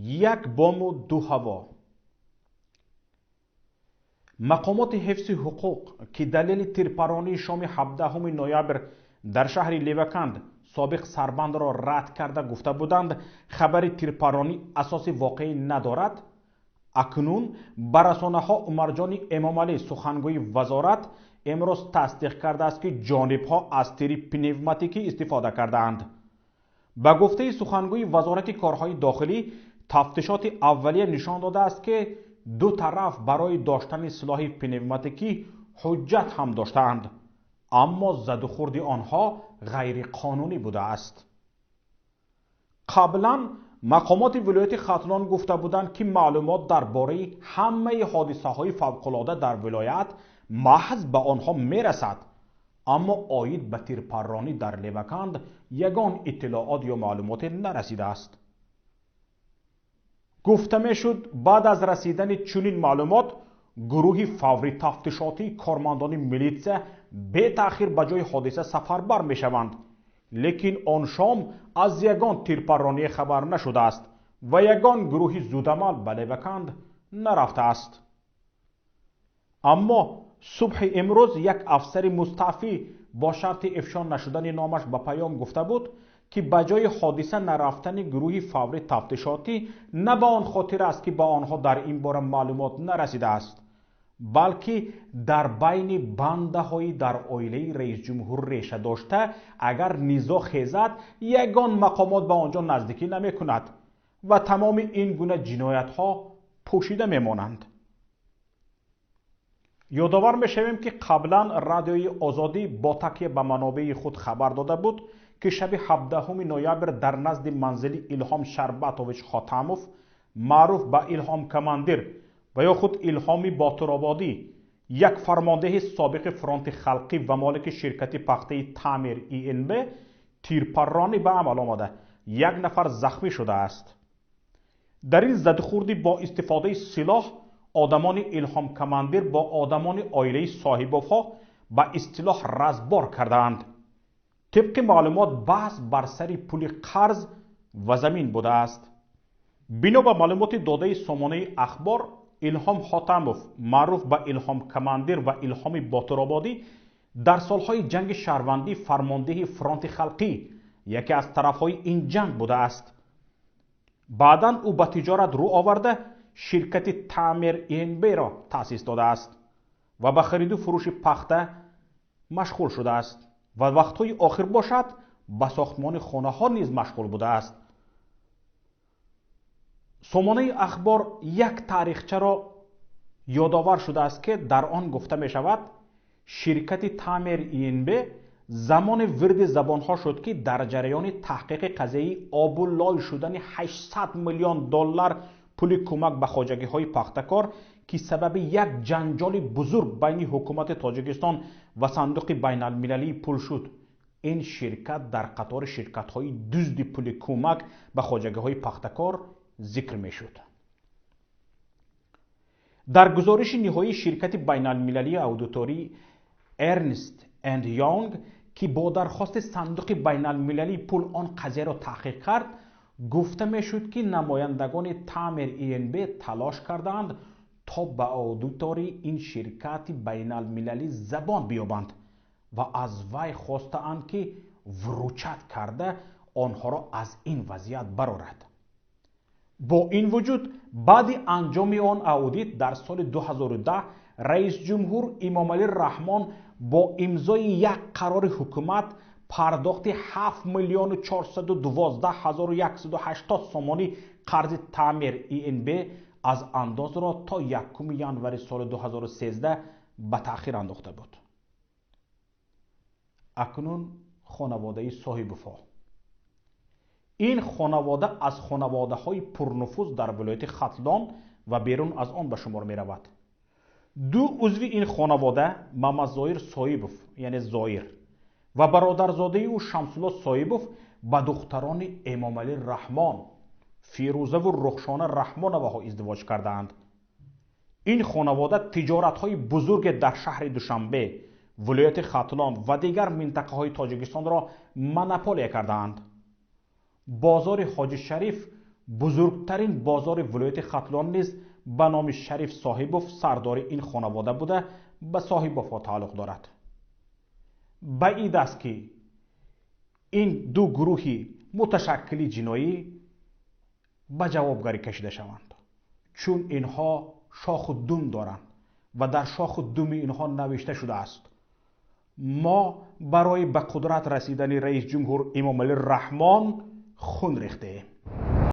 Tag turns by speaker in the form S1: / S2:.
S1: Як бому ду ҳаво. Мақомоти ҳифзи ҳуқуқ, ки далели тирпаронии шоми 17 ноябр дар шаҳри Леваканд собиқ Сарбандро рад карда гуфта буданд, хабари тирпаронӣ асоси воқеӣ надорад, акнун ба расонаҳо Умарҷони Эмомалӣ, сухангӯи вазорат, имрӯз тасдиқ кардааст, ки ҷонибҳо аз тири пневматикӣ истифода кардаанд. Ба гуфтаи сухангӯи Вазорати корҳои дохилӣ, тафтишоти аввалия нишон додааст, ки ду тараф барои доштани силоҳи пневматикӣ ҳуҷҷат ҳам доштаанд, аммо задухӯрди онҳо ғайриқонунӣ будааст. Қаблан мақомоти вилояти Хатлон гуфта буданд, ки маълумот дар бораи ҳамаи ҳодисаҳои фавқулода дар вилоят маҳз ба онҳо мерасад, аммо оид ба тирпарронӣ дар Леваканд ягон иттилоот ё маълумоте нарасидааст. Гуфта мешуд, баъд аз расидани чунин маълумот гурӯҳи фаврӣ тафтишотии кормандони милитсия бетаъхир ба ҷои ҳодиса сафарбар мешаванд, лекин он шом аз ягон тирпарронӣ хабар нашудааст ва ягон гурӯҳи зудамал ба Леваканд нарафтааст. Аммо субҳи имрӯз як афсари мустаъфӣ бо шарти ифшо нашудани номаш ба паём гуфта буд, ки ба ҷои ҳодиса нарафтани гурӯҳи фаврӣ тафтишотӣ на ба он хотир аст, ки ба онҳо дар ин бора маълумот нарасидааст, балки дар байни бандаҳои дар оилаи раисҷумҳур реша дошта агар низоъ хезад, ягон мақомот ба он ҷо наздикӣ намекунад ва тамоми ин гуна ҷиноятҳо пӯшида мемонанд. Ёдовар мешавем, ки қаблан Радиои Озодӣ бо такя ба манобеи худ хабар дода буд, ки шаби 17 ноябр дар назди манзили Илҳом Шарбатович Хотамов, маъруф ба Илҳом Командир ва ё худ Илҳоми Ботирободӣ, як фармондеҳи собиқи фронти халқӣ ва молики ширкати пахтаи Тамир ИНБ, тирпарронӣ ба амал омада, як нафар захмӣ шудааст. Дар ин задухӯрдӣ бо истифодаи силоҳ одамони Илҳом Командир бо одамони оилаи соҳибовҳо ба истилоҳ разбор кардаанд. Тибқи маълумот, баҳс бар сари пули қарз ва замин будааст. Бино ба маълумоти додаи сомонаи Ахбор, Илҳом Хотамов, маъруф ба Илҳом Командир ва Илҳоми Ботирободӣ, дар солҳои ҷанги шаҳрвандӣ фармондеҳи фронти халқӣ, яке аз тарафҳои ин ҷанг будааст. Баъдан ӯ ба тиҷорат рӯ оварда, ширкати Тамир ИНБ-ро таъсис додааст ва ба хариду фурӯши пахта машғул шудааст ва вақтҳои охир бошад ба сохтмони хонаҳо низ машғул будааст. Сомонаи Ахбор як таърихчаро ёдовар шудааст, ки дар он гуфта мешавад, ширкати Тамир ИНБ замони вирди забонҳо шуд, ки дар ҷараёни таҳқиқи қазияи обу лой шудани 800 миллион доллар пули кӯмак ба хоҷагиҳои пахтакор, ки сабаби як ҷанҷоли бузург байни ҳукумати Тоҷикистон ва Сандуқи байналмилалии пул шуд, ин ширкат дар қатори ширкатҳои дузди пули кӯмак ба хоҷагиҳои пахтакор зикр мешуд. Дар гузориши ниҳоии ширкати байналмилалии аудиторӣ Эрнст энд Янг, ки бо дархости Сандуқи байналмилалии пул он қазияро таҳқиқ кард, гуфта мешуд, ки намояндагони Тамир ИНБ талош кардаанд то ба аудитори ин ширкати байналмилалӣ забон биёбанд ва аз вай хостаанд, ки вручат карда онҳоро аз ин вазъият барорад. Бо ин вуҷуд, баъди анҷоми он аудит дар соли 2010 раисҷумҳур Имомалӣ Раҳмон бо имзои як қарори ҳукумат пардохти 7 миллиону 412 ҳазору 180 сомонӣ қарзи Тамир ИНБ аз андозро то 1 январи соли 2013 ба таъхир андохта буд. Акнун хонаводаи Соҳибовҳо. Ин хонавода аз хонаводаҳои пурнуфуз дар вилояти Хатлон ва берун аз он ба шумор меравад. Ду узви ин хонавода, Мамадзоир Соибов, яъне Зоир, ва бародарзодаи ӯ Шамсулло Соибов, ба духтарони Эмомалӣ Раҳмон, Фирӯзаву Рухшона Раҳмоноваҳо издивоҷ кардаанд. Ин хонавода тиҷоратҳои бузурге дар шаҳри Душанбе, вилояти Хатлон ва дигар минтақаҳои Тоҷикистонро монополия кардаанд. Бозори Ҳоҷи Шариф Бузургтарин бозори вилояти Хатлон низ ба номи Шариф Соҳибов, сардори ин хонавода буда, ба Соҳибовҳо тааллуқ дорад. Баъид аст, ки ин ду гурӯҳи муташаккили ҷиноӣ ба ҷавобгарӣ кашида шаванд, чун инҳо шоху дум доранд ва дар шоху думи инҳо навишта шудааст: мо барои ба қудрат расидани раис ҷумҳур Эмомалӣ Раҳмон хун рехтаем.